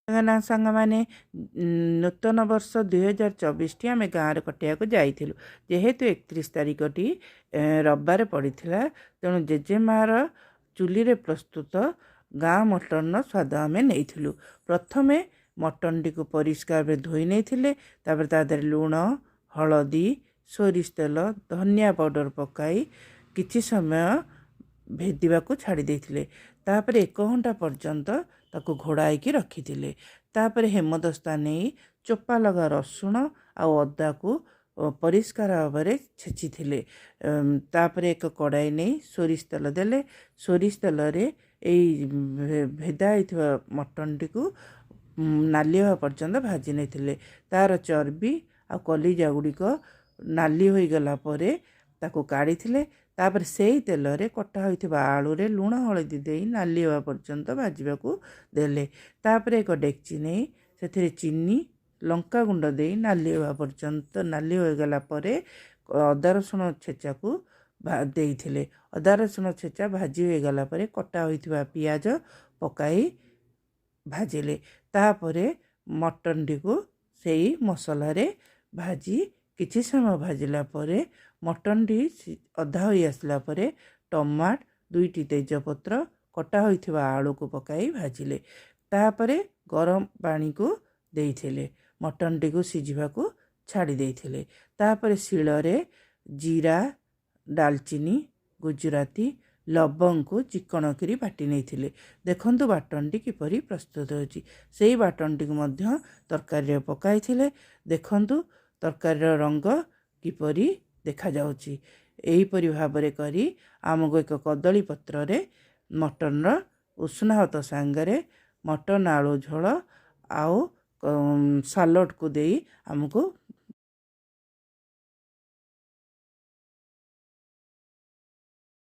ନା ସାଙ୍ଗମାନେ, ନୂତନ ବର୍ଷ 2024ଟି ଆମେ ଗାଁରେ କଟେଇବାକୁ ଯାଇଥିଲୁ। ଯେହେତୁ 31 ତାରିଖଟି ରବିବାର ପଡ଼ିଥିଲା, ତେଣୁ ଜେଜେମାଆର ଚୁଲିରେ ପ୍ରସ୍ତୁତ ଗାଁ ମଟନର ସ୍ୱାଦ ଆମେ ନେଇଥିଲୁ। ପ୍ରଥମେ ମଟନଟିକୁ ପରିଷ୍କାର ଭାବେ ଧୋଇ ନେଇଥିଲେ। ତାପରେ ତା ଦେହରେ ଲୁଣ, ହଳଦୀ, ସୋରିଷ ତେଲ, ଧନିଆ ପାଉଡ଼ର ପକାଇ କିଛି ସମୟ ଭେଦିବାକୁ ଛାଡ଼ି ଦେଇଥିଲେ। ତାପରେ 1 ଘଣ୍ଟା ପର୍ଯ୍ୟନ୍ତ ତାକୁ ଘୋଡ଼ାଇକି ରଖିଥିଲେ। ତାପରେ ହେମଦସ୍ତା ନେଇ ଚୋପା ଲଗା ରସୁଣ ଆଉ ଅଦାକୁ ପରିଷ୍କାର ଭାବରେ ଛେଚିଥିଲେ। ତାପରେ ଏକ କଡ଼ାଇ ନେଇ ସୋରିଷ ତେଲ ଦେଲେ। ସୋରିଷ ତେଲରେ ଏଇ ଭେଦା ହେଇଥିବା ମଟନଟିକୁ ନାଲି ହେବା ପର୍ଯ୍ୟନ୍ତ ଭାଜି ନେଇଥିଲେ। ତା'ର ଚର୍ବି ଆଉ କଲିଜା ଗୁଡ଼ିକ ନାଲି ହୋଇଗଲା ପରେ ତାକୁ କାଢ଼ିଥିଲେ। ତାପରେ ସେଇ ତେଲରେ କଟା ହୋଇଥିବା ଆଳୁରେ ଲୁଣ ହଳଦୀ ଦେଇ ନାଲି ହେବା ପର୍ଯ୍ୟନ୍ତ ଭାଜିବାକୁ ଦେଲେ। ତାପରେ ଏକ ଡେକ୍ଚି ନେଇ ସେଥିରେ ଚିନି, ଲଙ୍କାଗୁଣ୍ଡ ଦେଇ ନାଲି ହେବା ପର୍ଯ୍ୟନ୍ତ, ନାଲି ହୋଇଗଲା ପରେ ଅଦା ରସୁଣ ଛେଚାକୁ ଦେଇଥିଲେ। ଅଦା ରସୁଣ ଛେଚା ଭାଜି ହୋଇଗଲା ପରେ କଟା ହୋଇଥିବା ପିଆଜ ପକାଇ ଭାଜିଲେ। ତାପରେ ମଟନଟିକୁ ସେଇ ମସଲାରେ ଭାଜି କିଛି ସମୟ ଭାଜିଲା ପରେ, ମଟନଟି ଅଧା ହୋଇ ଆସିଲା ପରେ ଟମାଟ, 2ଟି ତେଜପତ୍ର, କଟା ହୋଇଥିବା ଆଳୁକୁ ପକାଇ ଭାଜିଲେ। ତାପରେ ଗରମ ପାଣିକୁ ଦେଇଥିଲେ। ମଟନଟିକୁ ସିଝିବାକୁ ଛାଡ଼ି ଦେଇଥିଲେ। ତାପରେ ଶିଳରେ ଜିରା, ଡାଲଚିନି, ଗୁଜୁରାତି, ଲବଙ୍ଗକୁ ଚିକଣ କରି ବାଟି ନେଇଥିଲେ। ଦେଖନ୍ତୁ ବାଟଣଟି କିପରି ପ୍ରସ୍ତୁତ ହେଉଛି। ସେଇ ବାଟଣଟିକୁ ମଧ୍ୟ ତରକାରୀରେ ପକାଇଥିଲେ। ଦେଖନ୍ତୁ ତରକାରୀର ରଙ୍ଗ କିପରି ଦେଖାଯାଉଛି। ଏହିପରି ଭାବରେ କରି ଆମକୁ ଏକ କଦଳୀ ପତ୍ରରେ ମଟନର ଉଷୁନା ଭାତ ସାଙ୍ଗରେ ମଟନ ଆଳୁ ଝୋଳ ଆଉ ସାଲଡ଼କୁ ଦେଇ ଆମକୁ